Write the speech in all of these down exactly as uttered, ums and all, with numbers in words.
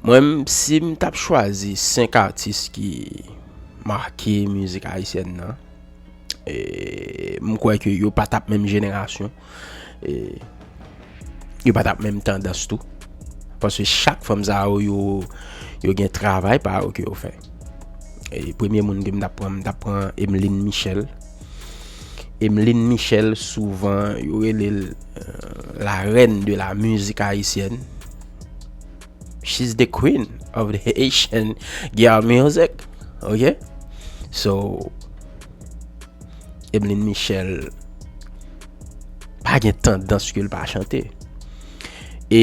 Mwen menm, si m t ap chwazi senk atis ki make mizik ayisyèn nan, e, m kwè ke yo pa t ap menm jenerasyon, e, yo pa t ap menm tandans tou. Paske chak fanm sa yo, yo, yo gen travay pa yo ke yo fè. E premye moun ke m t ap pran, m t ap pran Emeline Michel. Emeline Michel, souvan, yo rele l, euh, la reine de la musique haïtienne. She's the queen of the Haitian girl music. Ok? So, Emeline Michel pa gen tandans ke l pa chante. E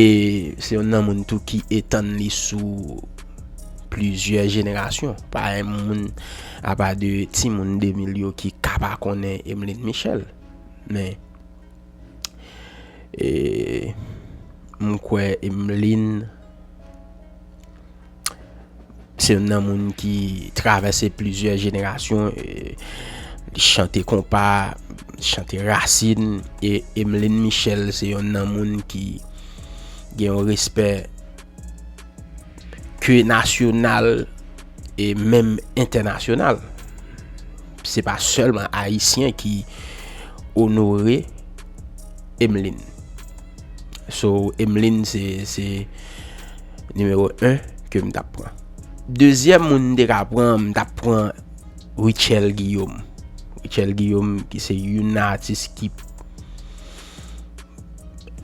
se youn nan moun tou ki etann li sou plizyè jenerasyon. Pa yon moun, apa de timoun de mil yo, ki ka pa konnen Emeline Michel. Men, e, m kwè Emeline se youn nan moun ki travèse plizyè jenerasyon, e, li chante konpa, li chante rasin, e Emeline Michel se youn nan moun ki gen yon respè ke nasyonal e menm entènasyonal. Se pa sèlman ayisyen ki onore Emeline. So, Emeline se, se nimewo en ke m t ap pran. Dezyèm moun m te ka pran, m t ap pran Rutshelle Guillaume. Rutshelle Guillaume, ki se youn nan atis ki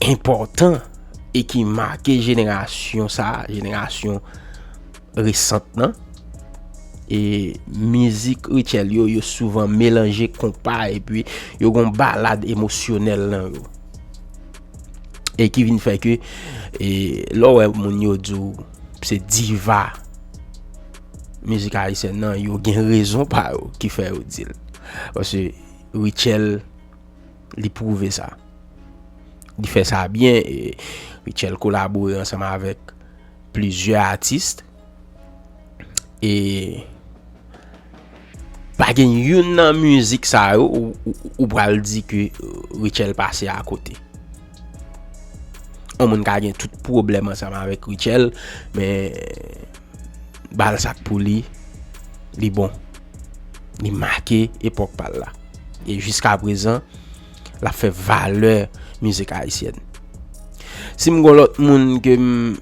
enpòtan e ki make jenerasyon sa, jenerasyon resant nan. E mizik Rutshelle yo, yo souvan melanje konpa epi yo gon balad emosyonèl nan yo. E ki vin fè ke, e, lè w wè moun yo di w se diva mizik ayisyèn nan, yo gen rezon pa yo ki fè yo di l. Paske Rutshelle, li pwouve sa. Li fè sa byen, e Rutshelle kolabore ansanm avèk plizyè atis. E pa gen youn nan mizik sa yo ou, ou, ou pral di ke, euh, Rutshelle pase akote. Yon moun ka gen tout pwoblèm ansanm avèk Rutshelle, men ba l sa k pou li, li bon. Li make epòk pa l la. E jiska prezan, l ap fè valè mizik ayisyèn. Si m gon lòt moun ke m,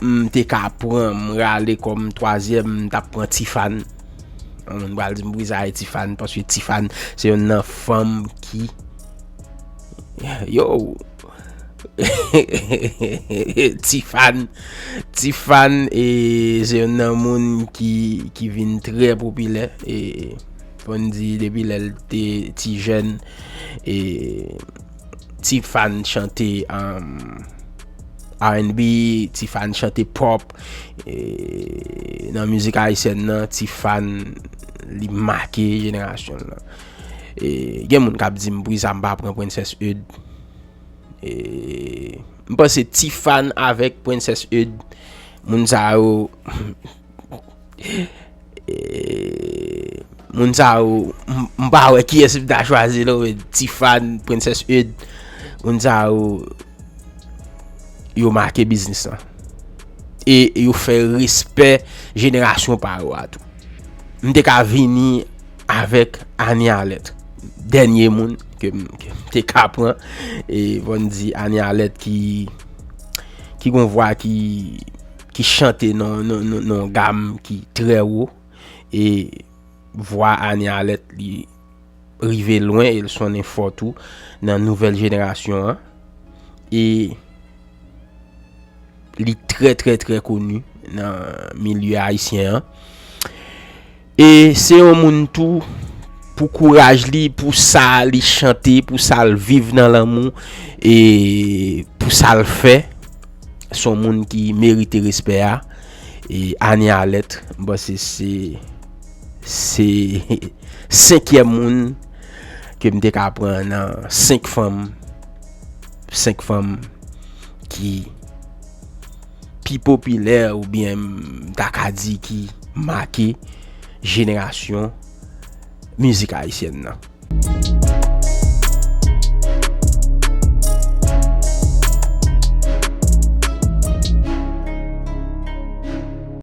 m te ka pran, m rale kòm twazyèm, m t ap pran Tifan. Yon moun pral di m poukisa e Tifan, paske Tifan se youn nan fanm ki, yo, Tifan, Tifan, e, se youn nan moun ki, ki vin trè popilè, e, fò n di depi lè l te ti jèn, e, Tifan chante, um, R and B, Tifan chante pop, e, nan mizik ayisyèn nan, Tifan, li make jenerasyon l lan. E, gen moun k ap di m poukisa m pa pran Princess Eud. E, m panse Tifan avèk Princess Eud, moun sa yo, e, moun sa yo, m, m pa wè kiyès m ta chwazi non, men Tifan, Princess Eud, moun sa yo, yo make biznis lan. E yo fè respè jenerasyon pa yo a tou. M te ka vini avèk Annie Alerte. Dènye moun ke m, ke m te ka pran. E fò n di Annie Alerte ki, ki gon vwa ki, ki chante nan, nan, nan, nan yon gam ki trè wo. E vwa Annie Alerte, li rive lwen e l sonnen fò tou nan nouvèl jenerasyon an. E li trè, trè, trè koni nan milye ayisyen an. E se yon moun tou, pou kouraj li, pou sa li chante, pou sa l viv nan lanmou, e pou sa l fè, se yon moun ki merite respè a. E Annie Alerte, m panse se, se senkyèm moun ke m te ka pran nan senk fanm, senk fanm ki pi popilè oubyen m ta ka di ki make jenerasyon mizik ayisyèn nan.